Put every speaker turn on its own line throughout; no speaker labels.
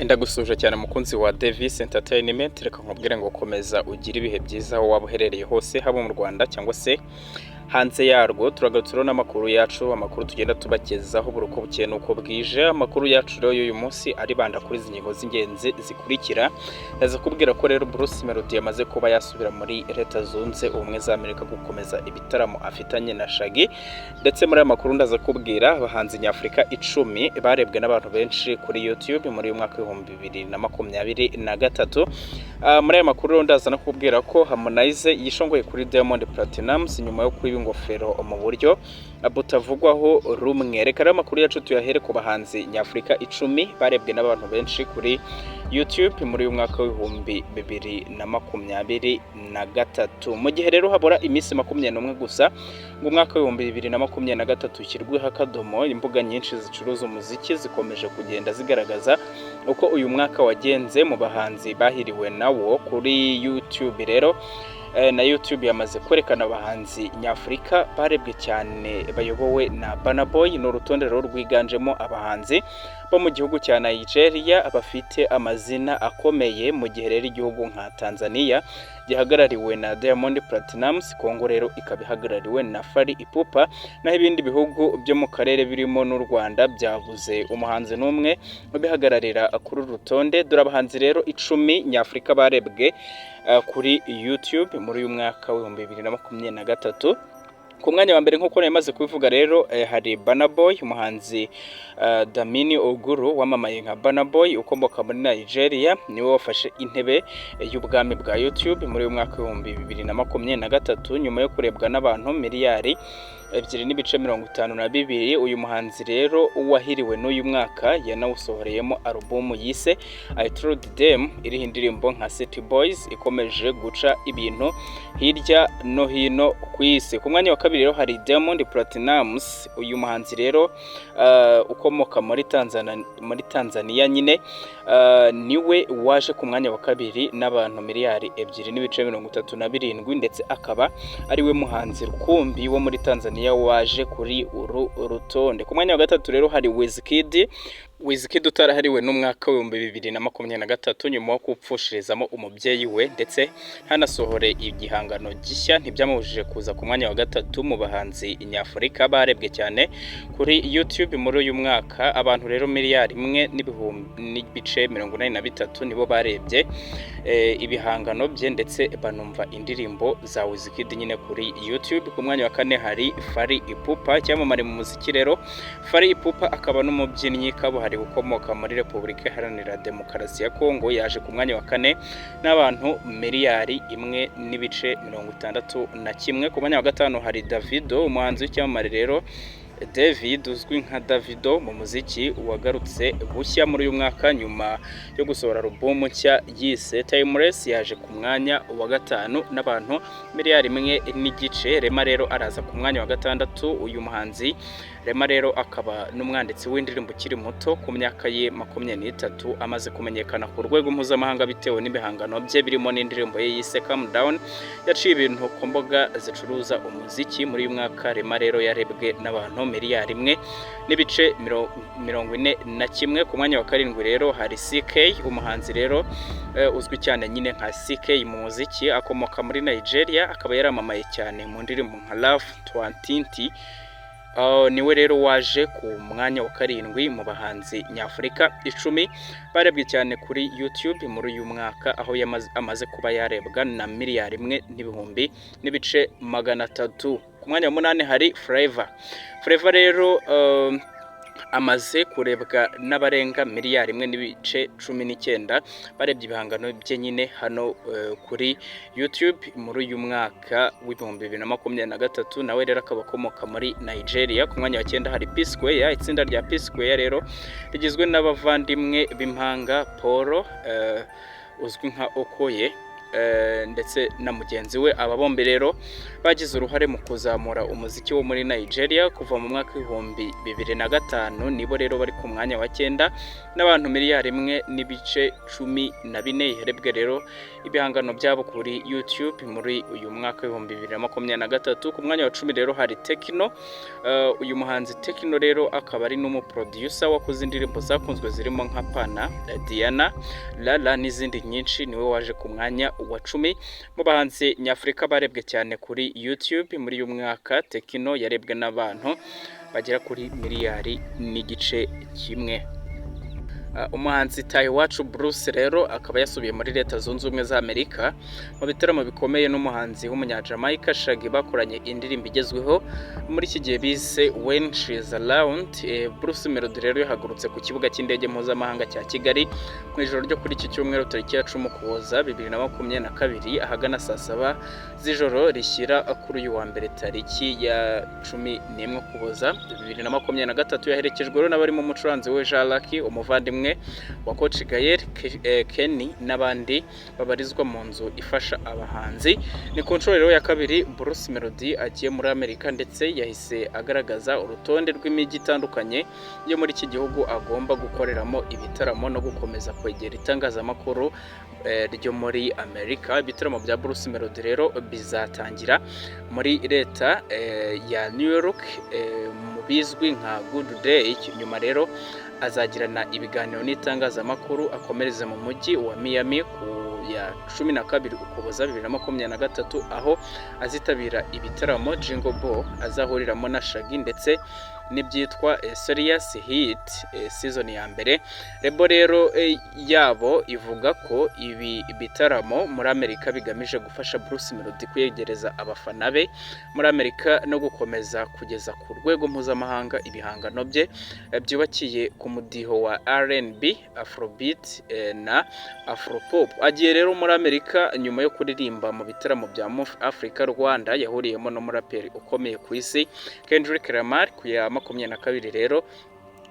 Ndagusuhuje cyane mukunzi wa Davis Entertainment. Reka nkubwire ngo komeza ugire ibihe byiza aho waba uherereye hose, haba mu Rwanda cyangwa se hanze yarwo. Turagarutse rero n'amakuru yacu, amakuru tugenda tubagezaho buri uko bukeye n'uko bwije. Amakuru yacu rero y'uyu munsi aribanda kuri izi ngingo z'ingenzi zikurikira. Ndaza kubwira ko rero Bruce Melody yamaze kuba yasubira muri Leta Zunze Ubumwe za Amerika gukomeza ibitaramo afitanye na Shaggy. Ndetse muri aya makuru ndaza kubwira abahanzi nyafurika 10 barebwe n'abantu benshi kuri YouTube muri uyu mwaka w'2023. Muri aya makuru rero ndaza no kubwira ko Harmonize yishongoye kuri Diamond Platnumz nyuma yo kwiba ingofero mu buryo butavugwaho rumwe. Reka rero amakuru yacu tuyahere ku bahanzi nyafurika 10 barebwe n'abantu benshi kuri YouTube muri uyu mwaka w'2023. Mu gihe rero habura iminsi 21 gusa ngo umwaka w'2023 ushyirweho akadomo, imbuga nyinshi zicuruza umuziki zikomeje kugenda zigaragaza uko uyu mwaka wagenze mu bahanzi bahiriwe nawo kuri YouTube. Rero na YouTube yamaze kwerekana abahanzi nyafurika barebwe cyane bayobowe na Burna Boy. Ni urutonde rero rwiganjemo abahanzi bo mu gihugu cya Nigeria bafite amazina akomeye, mu gihe rero igihugu nka Tanzania gihagarariwe na Diamond Platnumz, Congo rero ikaba ihagarariwe na Fally Ipupa, naho ibindi bihugu byo mu karere birimo n'u Rwanda byabuze umuhanzi n'umwe ubihagararira kuri uru rutonde. Dore abahanzi rero 10 nyafurika barebwe kuri YouTube muri uyu mwaka w'2023. Ku mwanya wa mbere, nk'uko nari kubivuga rero, hari Burna Boy. Umuhanzi Damini Ogulu wamamaye nka Burna Boy ukomoka muri Nigeria niwe wafashe intebe y'ubwami bwa YouTube muri uyu mwaka w'2023 nyuma yo kurebwa n'abantu miliyari 2.52. Uyu muhanzi rero wahiriwe n'uyu mwaka yanawusohoreyemo alubumu yise I Told Them, iriho indirimbo nka City Boys ikomeje guca ibintu hirya no hino ku isi. Ku mwanya wa kabiri rero hari Diamond Platnumz. Uyu muhanzi rero ukomoka muri Tanzania nyine, niwe waje ku mwanya wa kabiri n'abantu miliyari 2.37, ndetse akaba ariwe muhanzi rukumbi wo muri Tanzania waje kuri uru rutonde. Ku mwanya wa gatatu rero hari Wizkid. Wizkid utarahariwe n'umwaka w'2023 nyuma yo kupfushirizamo umubyeyi we ndetse ntanasohore igihangano gishya, ntibyamubujije kuza ku mwanya wa gatatu mu bahanzi nyafurika barebwe cyane kuri YouTube muri uyu mwaka. Abantu rero miliyari 1 n'ibihumbi n'ibice 83 nibo barebye ibihangano bye ndetse banumva indirimbo za Wizkid nyine kuri YouTube. Ku mwanya wa kane hari Fally Ipupa, icyamamare mu muziki. Rero Fally Ipupa akaba n'umubyinnyi kabuhariwe ukomoka muri Repubulika Iharanira Demokarasi ya Kongo, yaje ku mwanya wa kane n'abantu miliyari 1.61. Ku mwanya wa gatanu hari Davido, umuhanzi w'icyamamare rero David uzwi nka Davido mu muziki, wagarutse bushya muri uyu mwaka nyuma yo gusohora alubumu nshya yise Timeless, yaje ku mwanya wa gatanu n'abantu miliyari 1.5. Rema rero araza ku mwanya wa gatandatu. Uyu muhanzi Rema rero akaba n'umwanditsi w'indirimbo ukiri muto ku myaka ye 23, amaze kumenyekana ku rwego mpuzamahanga bitewe n'ibihangano bye birimo n'indirimbo ye yise Calm Down yaciye ibintu ku mbuga zicuruza umuziki. Muri uyu mwaka Rema rero yarebwe n'abantu miliyari 1.41. Ku mwanya wa karindwi rero hari CK. Umuhanzi rero uzwi cyane nyine nka CK mu muziki, akomoka muri Nigeria, akaba yaramamaye cyane mu ndirimbo nka Love Nwantiti. Niwe rero waje ku mwanya wa karindwi mu bahanzi nyafurika 10 barebwe cyane kuri YouTube muri uyu mwaka, aho amaze kuba yarebwa na miliyari 1 n'ibihumbi n'ibice 300. Ku mwanya wa munani hari Flavour. Flavour rero amaze kurebwa n'abarenga miliyari 1.19 barebye ibihangano bye nyine hano kuri YouTube muri uyu mwaka w'2023. Nawe rero akaba akomoka muri Nigeria. Ku mwanya wa cyenda hari P Square. Itsinda rya P Square rero rigizwe n'abavandimwe b'impanga Paul uzwi nka Okoye ndetse na mugenzi we. Aba bombi rero bagize uruhare mu kuzamura umuziki wo muri Nigeria kuva mu mwaka w'2005. Nibo rero bari ku mwanya wa cyenda n'abantu miliyari 1.14 iherebwe rero ibihangano byabo kuri YouTube muri uyu mwaka w'2023. Ku mwanya wa 10 rero hari Tekno. Uyu muhanzi Tekno rero akaba ari n'umuproducer wakoze indirimbo zakunzwe zirimo nka Pana, Diana, Lala n'izindi nyinshi. Niwe waje ku mwanya wa 10 mu bahanzi nyafurika barebwe cyane kuri YouTube muri uyu mwaka. Tekno yarebwe n'abantu bagera kuri miliyari 1.5. Umuhanzi Tahiwacu Bruce rero akaba yasubiye muri Leta Zunze Ubumwe za Amerika mu bitaramo bikomeye n'umuhanzi w'umunyajamaica Shaggy, bakoranye indirimbo igezweho muri iki gihe bise "When She's Around". Bruce Melody rero yahagurutse ku kibuga cy'indege mpuzamahanga cya Kigali mu ijoro ryo kuri iki cyumweru, tariki ya 10 Ukuboza 2022, ahagana saa 7 z'ijoro rishyira kuri uyu wa mbere, tariki ya 11 Ukuboza 2023. Yaherekejwe rero n'abarimo umucuranzi we Jean Lucky, umuvandimwe wa Coach Gael Kenny n'abandi babarizwa mu nzu ifasha abahanzi. Ni ku nshuro rero ya kabiri Bruce Melody agiye muri Amerika, ndetse yahise agaragaza urutonde rw'imijyi itandukanye yo muri iki gihugu agomba gukoreramo ibitaramo no gukomeza kwegera itangazamakuru ryo muri Amerika. Ibitaramo bya Bruce Melody rero bizatangira muri leta ya New York mu bizwi nka Good Day. Nyuma rero azagirana ibiganiro n'itangazamakuru, akomereze mu mujyi wa Miami ku ya 12 Ukuboza 2023, aho azitabira ibitaramo Jingle Ball azahuriramo na Shaggy ndetse n'ibyitwa Serious Hit season ya mbere. Label rero yabo ivuga ko ibi bitaramo muri Amerika bigamije gufasha Bruce Melody kwegereza abafana be muri Amerika no gukomeza kugeza ku rwego mpuzamahanga ibihangano bye byubakiye ku mudiho wa R&B, Afrobeat na Afropop. Agiye rero muri Amerika nyuma yo kuririmba mu bitaramo bya Move Africa Rwanda yahuriyemo n'umuraperi ukomeye ku isi Kendrick Lamar. Ku ya 22 rero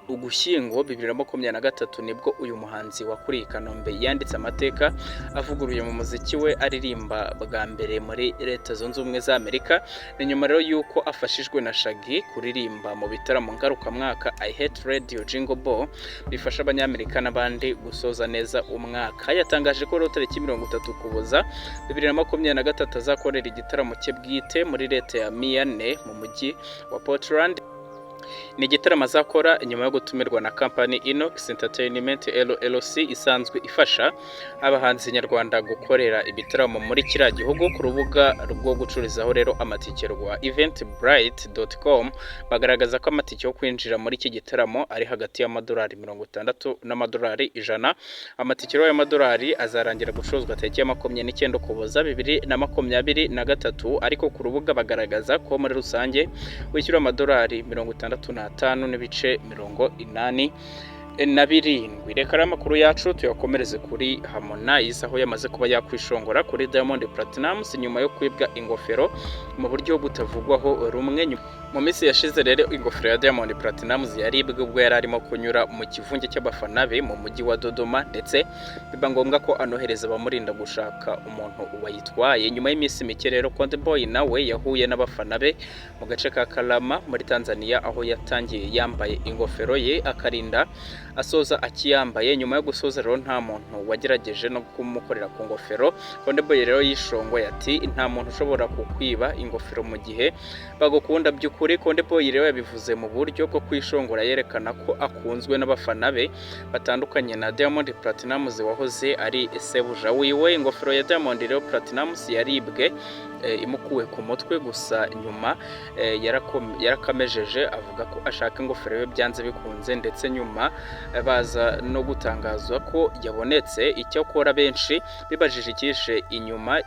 Ugushyingo 2023, nibwo uyu muhanzi wakuriye i Kanombe yanditse amateka avuguruye mu muziki we, aririmba bwa mbere muri Leta Zunze Ubumwe za Amerika. Ni nyuma rero y'uko afashijwe na Shaggy kuririmba mu bitaramo ngarukamwaka iHeartRadio Jingle Ball bifasha Abanyamerika n'abandi gusoza neza umwaka. Yatangaje ko rero tariki 30 Ukuboza 2023 azakorera igitaramo cye bwite muri leta ya Maine mu mujyi wa Portland. Ni igitaramo azakora nyuma yo gutumirwa na kampani Inox Entertainment LLC isanzwe ifasha abahanzi nyarwanda gukorera ibitaramo muri kiriya gihugu. Ku rubuga rwo gucururizaho rero amatike rwa eventbrite.com bagaragaza ko amatike yo kwinjira muri iki gitaramo ari hagati y'amadolari 60 n'amadolari 100. Amatike rero y'amadolari azarangira gucuruzwa tariki ya 29 Ukuboza 2023, ariko ku rubuga bagaragaza ko muri rusange wishyura amadolari 65.87. Reka rero amakuru yacu tuyakomereze kuri Harmonize, aho yamaze kuba yakwishongora kuri Diamond Platnumz nyuma yo kwibwa ingofero mu buryo butavugwaho rumwe. Mu minsi yashize rero ingofero ya Diamond Platnumz yaribwe ubwo yari arimo kunyura mu kivunge cy'abafana be mu mujyi wa Dodoma, ndetse biba ngombwa ko anohereza abamurinda gushaka umuntu wayitwaye. Nyuma y'iminsi mike rero Konde Boy nawe yahuye n'abafana be mu gace ka Karama muri Tanzania, aho yatangiye yambaye ingofero ye akarinda asoza akiyambaye. Nyuma yo gusoza rero nta muntu wagerageje no kumukorera ku ngofero. Konde Boy rero yishongoye ati: "Nta muntu ushobora kukwiba ingofero mu gihe bagukunda by'ukuri." Konde Boy rero yabivuze mu buryo bwo kwishongora, yerekana ko akunzwe n'abafana be batandukanye na Diamond Platnumz wahoze ari sebuja wiwe. Ingofero ya Diamond rero Platnumz yaribwe imukuwe ku mutwe, gusa nyuma yarakamejeje avuga ko ashaka ingofero ye byanze bikunze, ndetse nyuma baza no gutangazwa ko yabonetse. Icyakora benshi bibajije icyishe inyuma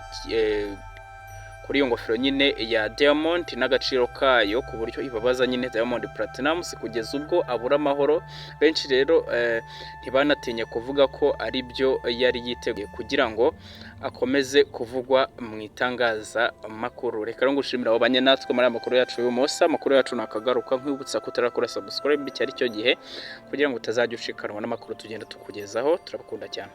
kuri iyo ngofero nyine ya Diamond n'agaciro kayo, ku buryo ibabaza nyine Diamond Platnumz kugeza ubwo abura amahoro. Benshi rero ntibanatinye kuvuga ko ari byo yari yiteguye kugira ngo akomeze kuvugwa mu itangazamakuru. Reka rero ngushimira abo banye natwe muri aya makuru yacu y'uyu munsi. Amakuru yacu nakagaruka. Nkwibutsa ko utarakora subscribe, cyari cyo gihe kugira ngo utazajya ucikanwa n'amakuru tugenda tukugezaho. Turabakunda cyane.